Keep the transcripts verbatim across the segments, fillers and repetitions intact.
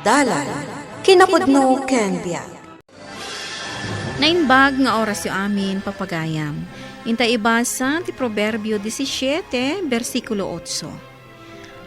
Dalan, kinapudno ken biag. Naimbag nga orasyo amin, papagayam. Inta ibasa ti Proverbio disisiete, bersikulo otso.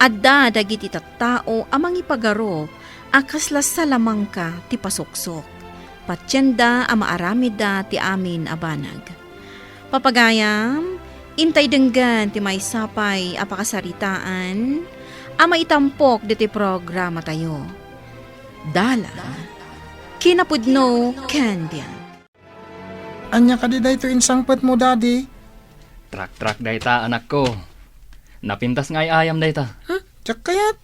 Adda dagiti tattao a mangipagarup a kasla salamangka ti pasuksok. Patienda a maaramidda ti amin a banag. Papagayam, intay denggen ti maysa pay a pakasaritaan a maitampok ditoy programatayo. Dalan, kinapudno ken biag. Ania kadi daytoy insangpetmo, Daddy? Trak-trak dayta, anakko. Napintas nga ay-ayam dayta. Huh? Diak kayat.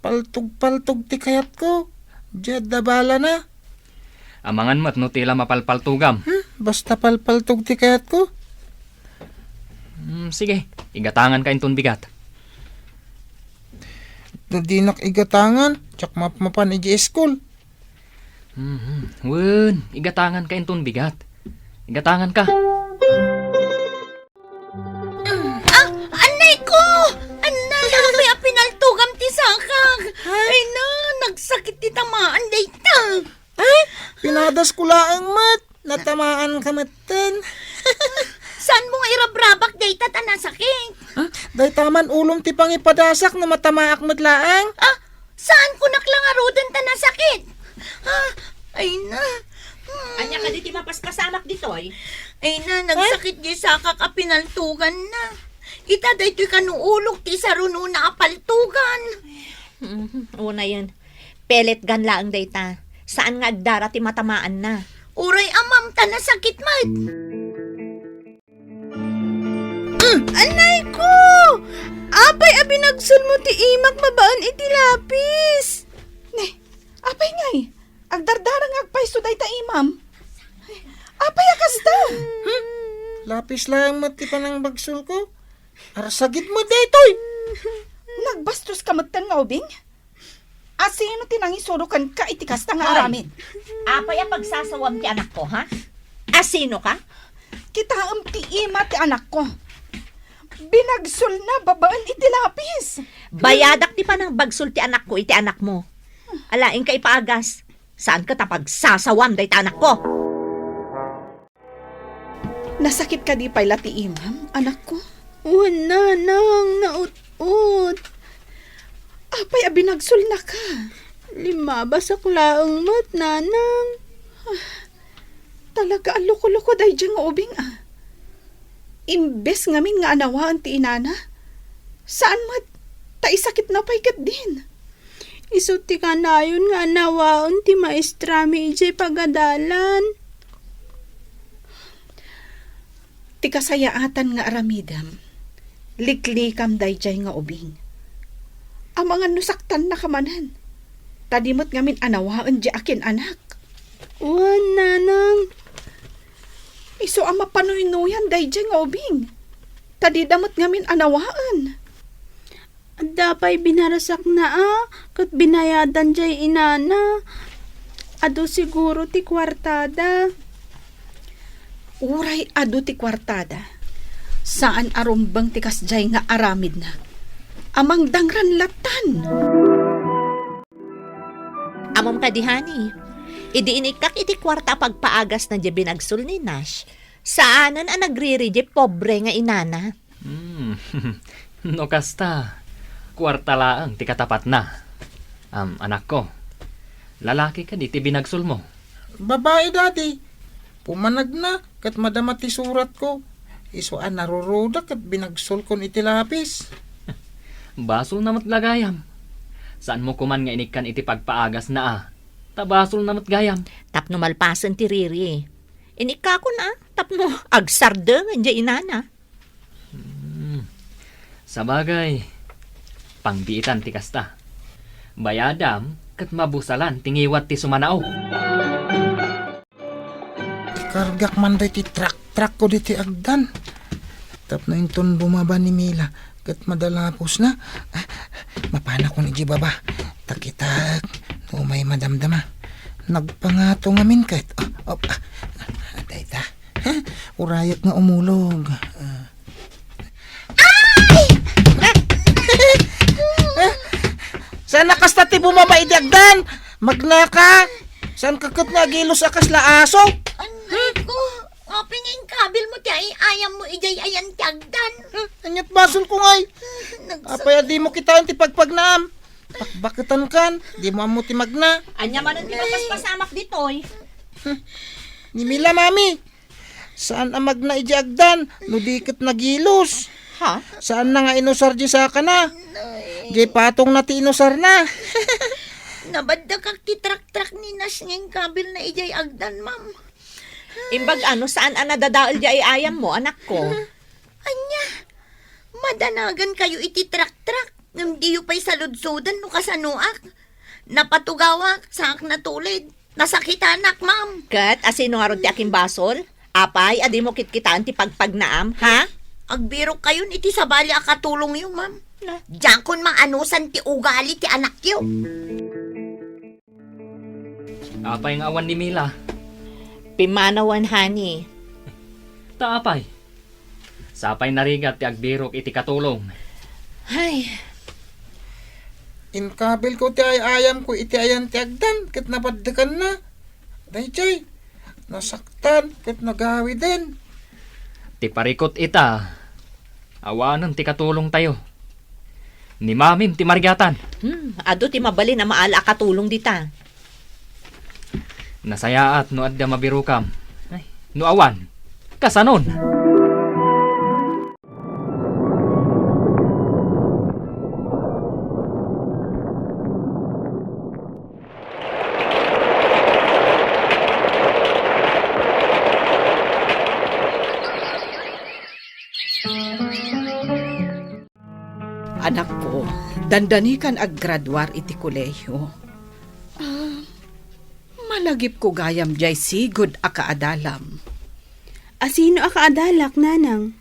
Paltog-paltog ti kayatko. Diay adda balana. Amangan met no ti la mapalpaltogam. Hmm, basta palpaltog ti kayatko. Hmm, sige, igatanganka inton bigat. No dinak igatangan, diak mapmapan idiay school. Mhm. Wen, igatanganka inton bigat. Igatanganka. Ah, annay ko! Annay, apay a pinaltogam ti sakak? Ha? Ay na, nagsakit ti tamaan dayta. Ay, pinadasko laeng met. Natamaanka metten. Saanmo nga irabrabak dayta ta nasakit? Ha? Dayta man ulom ti pangipadasak no matamaak met laeng. Ah, saan kunak la ngaruden ta nasakit? Ah, ay na. Hmm. Ania kadi ti mapaspasamak ditoy? Ay na, nagsakit diay sakak a pinaltoganna. Ita daytoy kano ulok ti sarunona a paltogan. Mhm, unayen. Pellet gun laeng dayta. Saan nga agdara ti matamaanna. Uray amam ta nasakit met. Mm, anay ko! Apay a binagsolmo ti imak babaen iti lapis? Ne, apay ngay? Agdardara nga agpayso dayta imam. Apay a kasta? Hmm? Lapis laeng met ti panangbagsolko. Arsagid met daytoy. Nagbastoska metten nga ubing? Asino ti nangisuro kenka iti kasta nga aramid? Apay a pagsasawam ti anakko, ha? Asinoka? Kitaem ti ima ti anakko. Binagsolna babaen iti lapis. Bayadak ti panangbagsol ti anakko iti anakmo. Alaenka ipaagas. Saanka ta pagsasawam dayta anakko. Nasakit kadi pay la ti imam, anakko? Wen, nanang, naut-ot. Apay a binagsolnaka? Limmabasak laeng met, nanang. Ah, talaga a loko-loko daydiay nga ubing, ah. Imbes ngamin nga anawaen ti inana, saan met ta isakitna pay ketdin. Isu ti kanayon nga anawaen ti maestrami idiay pagadalan. Ti kasayaatan nga aramidem, liklikam daydiay nga ubing. Amangan no saktannaka manen, ta di met ngamin anawaen diay akin-anak. Wen, nanang. Isu a mapanuynuyan daydiay nga ubing, ta dida met ngamin anawaen. Adda pay binarasakna a ket binayadan diay inana. Adu siguro ti kuartada. Uray adu ti kuartada, saan a rumbeng ti kasdiay nga aramidna. Amangdangran lattan. Ammom kadi, honey, idi inikkak iti kuarta a pagpaagasna diay binagsol ni Nash, saanen a nagriri diay pobre nga inana. Hmm. No kasta, kuarta laeng ti katapatna. Am, anakko, lalaki kadi ti binagsolmo? Babai, Daddy. Pumanagna ket madama ti suratko. Isu a naruruda ket binagsolkon iti lapis. Basolna met la gayam. Saanmo koman nga inikkan iti pagpaagasna a. Ta basolna met gayam. Tapno malpasen ti riri. Inikkakon a, tapno agsardengen diay inana. Hmm. Sabagay, pangbiitan ti kasta. Bayadam ket mabusalan ti ngiwat ti sumanaw. Ikargak man daytoy trak-trakko ditoy agdan. Tapno inton bumaba ni Mila ket madalapusna, mapanakon idiay baba. Ta kitaek no umay madamdama. Nagpangato ngamin ket. Oh, oh, ah, dayta. Urayek nga umulog. Ah. Ay! Ana, kasta ti bumaba idi agdan. Magnaka. Saan ka ket nga agilus a kasla aso? Anay ko, apay nga inkabil mo ti ay-ayam mo idiay ayan ti agdan? Hmm, aniat basol ko ngay. Nagsa- Apay a di mo kitaen ti pagpagnaam? Pakbaketan kan, di mo ammo ti magna. Ania manen ti mapaspasamak ditoy? Ni Mila, mami. Saan a magna iti agdan, no di ket nagilus. Ha? Saan na nga inusar di sakana? Di patong na ti inusar na. Nabaddak ak ti traktak ni Nas nga inkabil na idiay agdan, ma'am. Imbag ano, saan a nadadael di ay-ayam mo, anak ko? Ania? Madanagan kayo iti traktak, ngem diyo pay saludsodan no kasanoak. Napatugawak, saak natulid. Nasakitanak, ma'am. Ket asino ngarud ti akimbasol? Apay, a di mo kitkitaen ti pagpagnaam, ha? Agbirok kayon iti sabali a katulongyo, ma'am. Na? Diakon maanusan ti ugali ti anakyo. Apay nga awan ni Mila? Pimmanawan, honey. Ta apay? Sapay narigat ti agbirok iti katulong. Ay. Inkabil ko ti ay-ayam ko iti ayan ti agdan, ket nabaddekan na. Dayjay, nasaktan, ket nagawiden. Ti parikut ita, awanen ti katulong tayo. Ni mamim ti marigatan. Hmm, adu ti mabalin a maala a katulong dita. Nasayaat no adda mabirokam. Ay, no awan, kasanon? Anakko, dandanikan aggraduar iti kolehiyo. Ah, malagipko gayam diay sigud a kaadalam. Asino a kaadalak, nanang?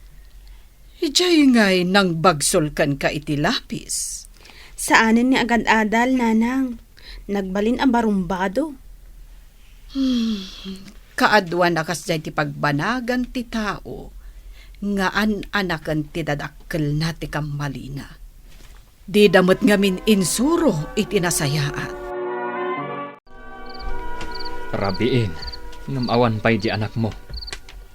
Idiay ngay nangbagsol kenka iti lapis. Saanen nga agad-adal, nanang. Nagbalin a barumbado. Hmm, kaadwan a kasdiay ti pagbanagan ti tao nga an-anaken ti dadakkelna ti kammalina. Dida met ngamin insuro iti nasayaat. Rabiin, ngem awan pay di anakmo.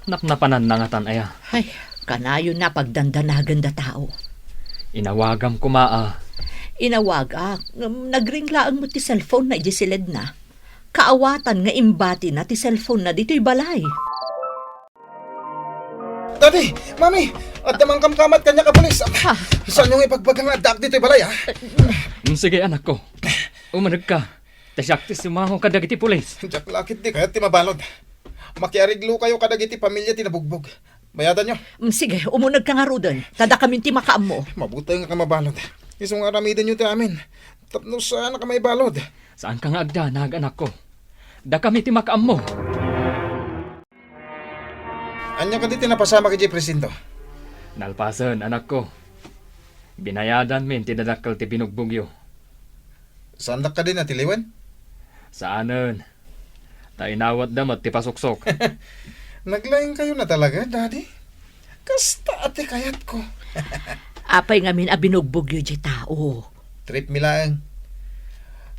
Napnapananna ngatan aya? Ay, kanayon a pagdandanagenda tao. Inawagam koma a. Inawagak, ngem nagring laeng met ti cellphone na idiay siledna. Kaawatan nga imbatina ti cellphone na ditoy balay. Daddy, Mami, adda mangkamkamat kaniak a pulis. Ha? Saanyo nga ibagbaga nga addaak ditoy balay, ha? Mm, sige, anakko. Umunegka. Ta siak ti sumango kadagiti pulis. Diak la ketdi kayat ti mabalud. Makiariglokayo kadagiti pamilia ti nabugbog. Bayadanyo. Mm, sige, umunegka ngaruden. Ta dakamin ti makaammo. Mabuteng a mabalud. Isu nga aramidenyo ti amin. Tapno saanka maibalud. Saanka nga agdanag, anakko. Dakami ti makaammo. Ania kadi ti napasamak idiay presinto? Nalpasen, anakko. Binayadanmin ti dadakkel ti binugbogyo. Saandak kadi natiliwen? Saanen. Ta inawatda met ti pasuksok. Naglaingkayo na talaga, Daddy. Kasta a ti kayatko. Apay ngamin a binugbogyo diay tao? Trip mi laeng.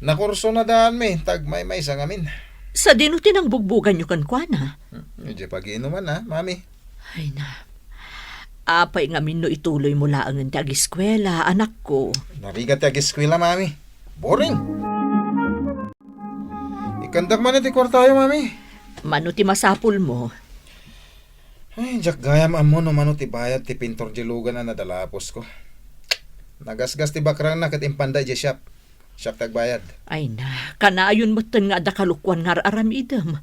Nakurso na daan mi, ta agmaymaysa ngamin. Sadino ti nangbugboganyo kenkuana? Hmm, idiay pagiinuman, ha, Mami? Ay na. Apay ngamin no ituloy mo laengen ti agiskuela, anakko? Narigat ti agiskuela, Mami. Boring. Ikandak man ti kuartayo, Mami. Mano ti masapul mo? Ay, diak gayam ammo no mano ti bayad ti pintor diay lugan a nadala a pusko. Nagasgas ti bakrangna ket impanda idiay shop. Siak ti agbayad. Ay na, kanayon metten nga adda kalokuan nga ar-aramidem.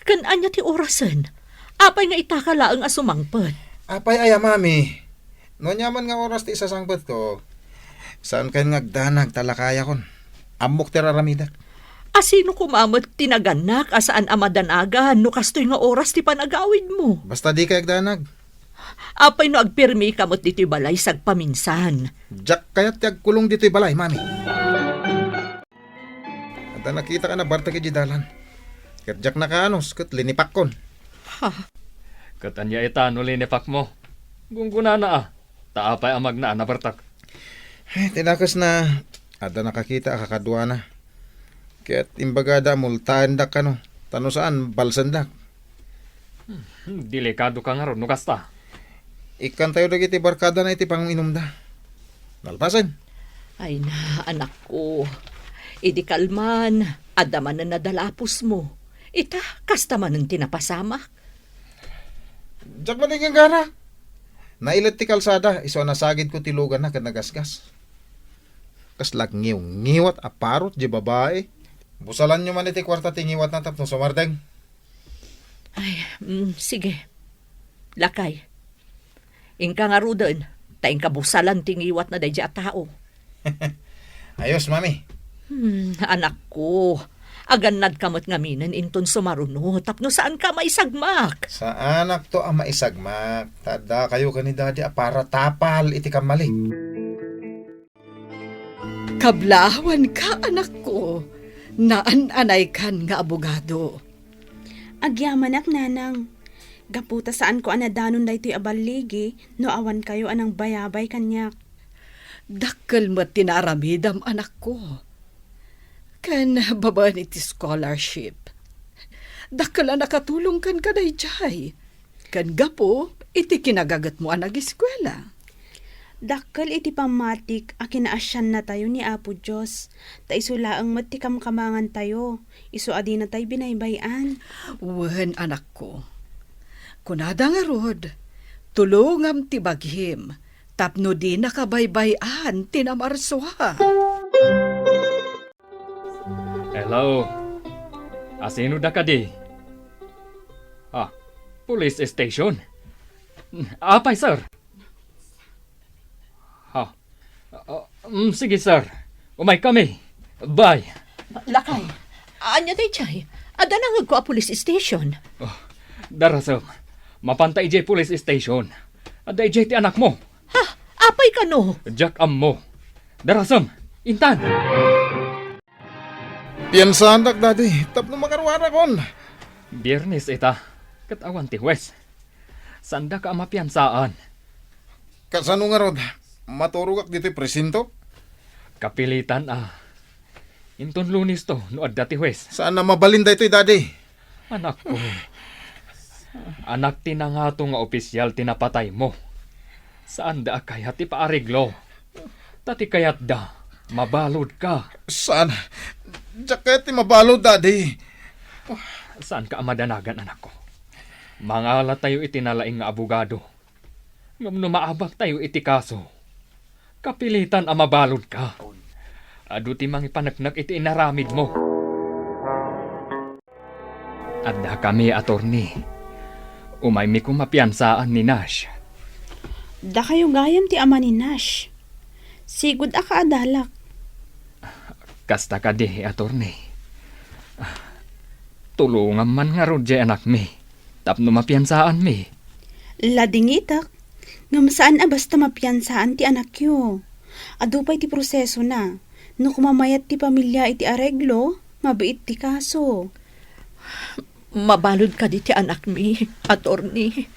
Ken ania ti orasen? Apay nga itaka laeng a sumangpet? Apay aya, Mami? No aniaman nga oras ti isasangpetko, saankayon nga agdanag ta lakayakon. Ammok ti ar-aramidek. Asino koma met ti nagannak a saan a madanagan no kastoy nga oras ti panagawidmo? Basta dikay agdanag. Apay no agpirmika met ditoy balay sagpaminsan? Diak kayat ti agkulong ditoy balay, Mami. Adda nakitak a nabartek idiay dalan. Ket diak nakaanus ket linipakkon. Ha? Ket ania ita no linipakmo? Gunggonana a. Ta apay a magna a nabartek? Eh, ti nakesna, Adda nakakita a kakaduana. Ket imbagada a multaendak kano, ta no saan, balsendak. Hmm, delikadoka ngarud no kasta. Ikkantayo dagiti barkadana iti panginumda. Nalpasen. Ay na, anakko. Idi kalman, adda manen nadala a pusmo. Ita, kasta manen ti napasamak. Diak manen ganggana. Nailet ti kalsada, isu a nasagidko ti luganna ken nagasgas. Kasla ngiwngiwat a parot diay babai. Busalanyo man iti kuarta ti ngiwatna tapno sumardeng. Ay, mm, sige. Lakay. Inka ngaruden, ta inka busalan ti ngiwatna daydiay a tao. Ayos, Mami. Hmm, anakko, agannadka met ngaminen inton sumaruno tapno saanka a maisagmak. Saanakto a maisagmak, ta addakayo ken ni Daddy a para tapal iti kammali. Kablaawanka, anakko, naan-anaykan nga abogado. Agyamanak, nanang. Gapu ta saanko a nadanon daytoy a balligi no awankayo a nangbayabay kaniak. Dakkel met ti naaramidam, anakko. Ken babaen iti scholarship, dakkel a nakatulong kenka daydiay. Ken gapu iti kinagagetmo a nagiskuela. Dakkel iti pammatik a kinaasiannatayo ni Apo Dios, ta isu laeng met ti kamkamangantayo, isu a dinatay binaybay-an. Wen, anakko. Kunada ngarud, tulongam ti bagim tapno dinaka baybay-an ti namarsua. Hello. Asino da kadi? Ah, police station? Apay, sir? Ah, ah, mm, sige, sir. Umay kami. Bye. Lakay, ania daydiay? Adda nangngegko a police station. Oh, darasem. Mapanta idiay police station. Adda idiay ti anakmo. Ha? Apay kano? Diak ammo. Darasem, intan. Piansaandak, Daddy, tapno makaruarakon. Biernes ita, ket awan ti huwes. Saandaka a mapiansaan. Kasano ngarud, maturogak ditoy presinto? Kapilitan a. Inton Lunes to, no adda ti huwes. Saan a mabalin daytoy, Daddy? Anakko. Anak ti nangato nga opisial ti napataymo. Saanda a kayat ti paareglo. Ta ti kayatda, mabaludka. Saan? Diak kayat ti mabalud, Daddy. Saanka a madanagan, anakko. Mangalatayo iti nalaing nga abogado. Ngem no maabaktayo iti kaso, kapilitan a mabaludka. Adu ti mangipaneknek iti inaramidmo. Addakami, attorney. Umaymi koma piansaan ni Nash. Dakayo gayam ti ama ni Nash. Sigud a kaadalak. Kasta kadi, attorney. Tulongam man ngarud diay anakmi tapno mapiansaanmi. Ladingitek, ngem saan a basta mapiansaan ti anakyo. Adu pay ti prosesona. No kumamayat ti pamilia iti areglo, mabiit ti kaso. Mabalud kadi ti anakmi, attorney?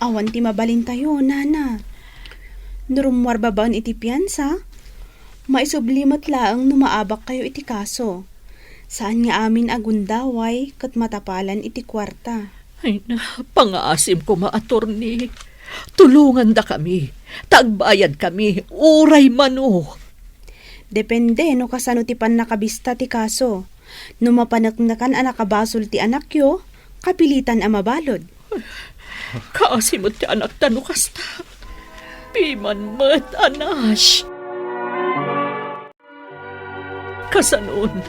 Awan ti mabalintayo, nana. No rummuar babaen iti piansa, maisubli met laeng no maabakkayo iti kaso. Saan nga amin a gundaway ket matapalan iti kuarta. Ay na, pangaasim koma, attorney. Tulongandakami, ta agbayadkami, uray mano. Depende no kasano ti pannakabista ti kaso. No mapaneknekan a nakabasol ti anakyo, kapilitan a mabalud. Kaasi met ti anakta no kasta. Piman met, Nash. Kasanon,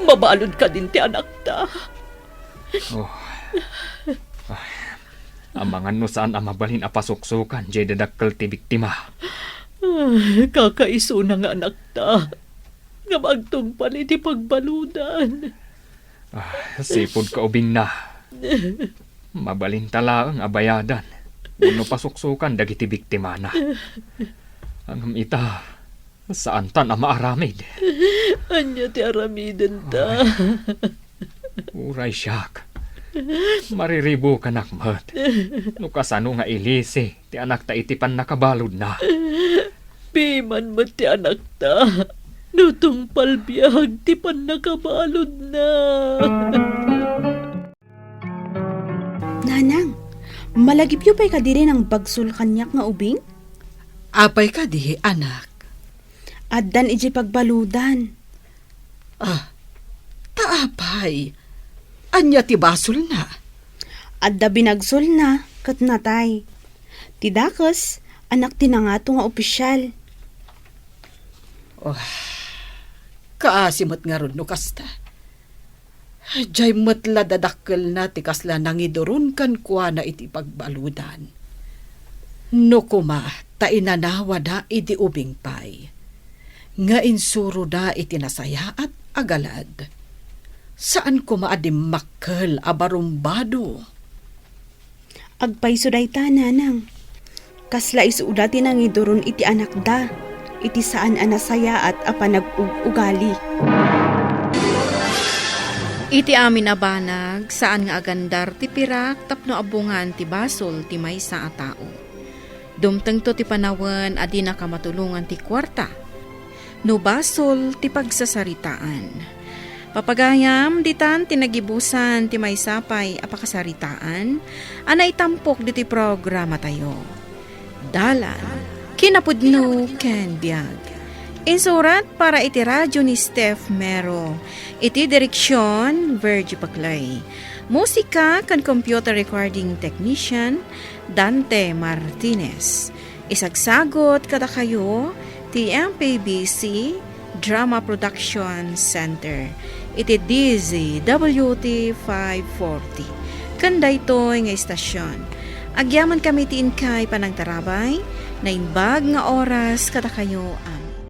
mabalud kadin ti anakta? Oh. Ay. Amangan no saan a mabalin a pasuksokan diay dadakkel ti biktima. Ah, kakaisuna nga anakta. Ngem agtungpal iti pagbaludan. Ah, sipud kaubingna. Mabalinta laeng a bayadan wenno pasuksokan dagiti biktimana. Ngem ita, saantan a maaramid. Ania ti aramidenta? Ay, uray siak. Mariribukanak met no kasano nga ilisi ti anakta iti pannakabaludna. Piman met ti anakta. No tungpal biag ti pannakabaludna. Nanang, malagipyo pay kadi dayta nagbagsul kaniak nga ubing? Apay kadi, anak? Addan idiay pagbaludan. Ah, ta apay? Ania ti basolna? Adda binagsolna ket natay. Ti dakes, anak ti nangato nga opisyal. Oh, kaasi met ngarud no kasta. Diay met la dadakkelna ti kasla nangiduron kenkuana iti pagbaludan. No koma ta inanawada idi ubing pay, nga insuroda iti nasayaat a galad, saan koma a dimmakkel a barumbado. Agpayso dayta, nanang. Kasla isuda ti nangiduron iti anakda, iti saan a nasayaat a panag-ug-ugali. Iti amin a banag, saan nga agandar ti pirak tapno abungan ti basol ti maysa a tao. Dumtengto ti panawen a dinaka matulongan ti kuarta no basol ti pagsasaritaan. Papagayam, ditan ti nagibusan ti maysa pay a pakasaritaan a naitampok ditoy programatayo. Dalan, kinapudno ken biag. Insurat para iti radyo ni Steph Mero. Iti direksion, Virgie Paclay. Musika ken computer recording technician, Dante Martinez. Isagsagot kadakayo ti M P B C Drama Production Center iti D Z W T five forty. Ken daytoy nga istasyon, agyamankami ti inkay panangtarabay, naimbag nga oras kadakayo a